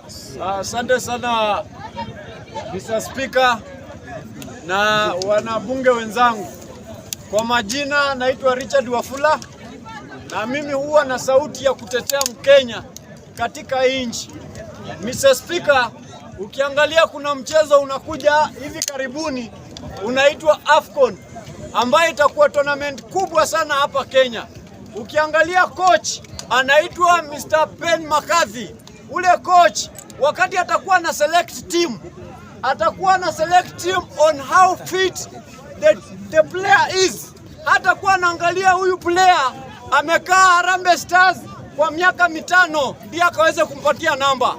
Asante sana, Mr. Speaker na wanabunge wenzangu. Kwa majina naitwa Richard Wafula na mimi huwa na sauti ya kutetea Mkenya katika nchi. Mr. Speaker, ukiangalia kuna mchezo unakuja hivi karibuni unaitwa AFCON, ambayo itakuwa tournament kubwa sana hapa Kenya. Ukiangalia coach anaitwa Mr. Ben McCarthy. Ule coach wakati atakuwa na select team, atakuwa na select team on how fit the player is. Hatakuwa anaangalia huyu player amekaa Harambee Stars kwa miaka 5 ndiye akaweze kumpatia namba.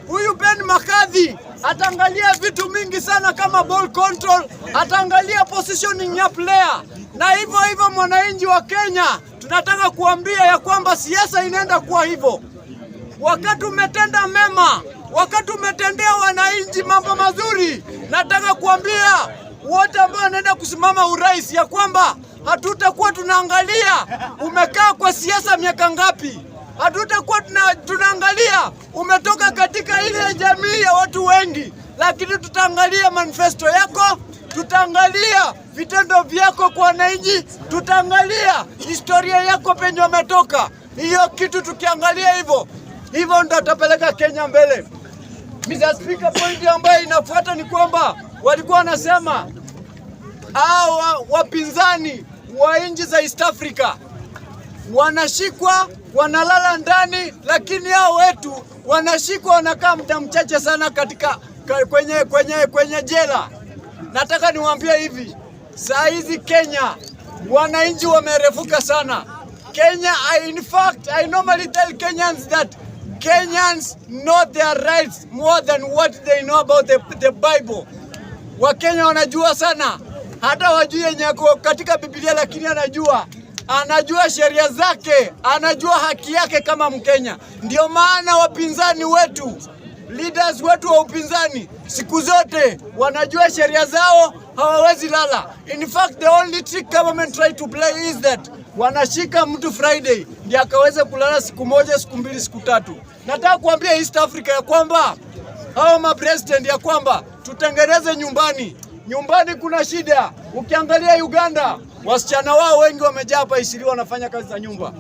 Huyu Ben McCarthy ataangalia vitu mingi sana kama ball control, ataangalia positioning ya player, na hivyo hivyo mwananchi wa Kenya tunataka kuambia ya kwamba siasa inaenda kuwa hivyo. Wakati umetenda mema, wakati umetendea wananchi mambo mazuri, nataka kuambia wote ambao wanaenda kusimama urais ya kwamba hatutakuwa tunaangalia umekaa kwa siasa miaka ngapi, hatutakuwa tunaangalia umetoka katika ile jamii ya watu wengi, lakini tutaangalia manifesto yako, tutaangalia vitendo vyako kwa wananchi, tutaangalia historia yako penye umetoka. Hiyo kitu tukiangalia hivyo hivyo, ndo tutapeleka Kenya mbele. Mr. Speaker, point ambayo inafuata ni kwamba walikuwa wanasema hao wapinzani wa nchi za East Africa wanashikwa, wanalala ndani, lakini hao wetu wanashikwa, wanakaa muda mchache sana katika kwenye jela. Nataka niwaambie hivi, saa hizi Kenya wananchi wamerefuka sana. Kenya, in fact, I normally tell Kenyans that Kenyans know their rights more than what they know about the Bible. Wakenya wanajua sana, hata wajui yenye yako katika Biblia, lakini anajua sheria zake, anajua haki yake kama Mkenya. Ndio maana wapinzani wetu, leaders wetu wa upinzani, siku zote wanajua sheria zao, hawawezi lala. In fact, the only trick government try to play is that wanashika mtu Friday ndiye akaweze kulala siku moja, siku mbili, siku tatu. Nataka kuambia East Africa ya kwamba hao ma president ya kwamba tutengeneze nyumbani. Nyumbani kuna shida. Ukiangalia Uganda, wasichana wao wengi wamejaa hapa Eastleigh wanafanya kazi za nyumba.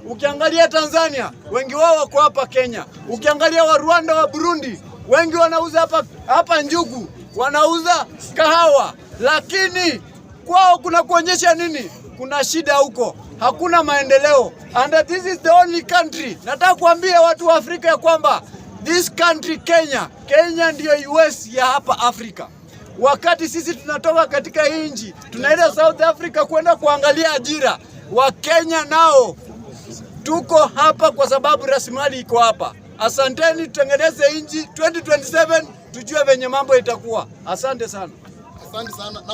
Ukiangalia Tanzania, wengi wao wako hapa Kenya. Ukiangalia wa Rwanda, wa Burundi, wengi wanauza hapa hapa njugu, wanauza kahawa, lakini kwao kuna kuonyesha nini? Kuna shida huko, hakuna maendeleo. And this is the only country. Nataka kuambia watu wa Afrika ya kwamba this country Kenya, Kenya ndiyo US ya hapa Afrika. Wakati sisi tunatoka katika hii nchi tunaenda South Africa kwenda kuangalia ajira, Wakenya nao tuko hapa kwa sababu rasilimali iko hapa. Asanteni, tutengeneze nchi 2027 tujue venye mambo itakuwa. Asante sana. Asante sana. Namba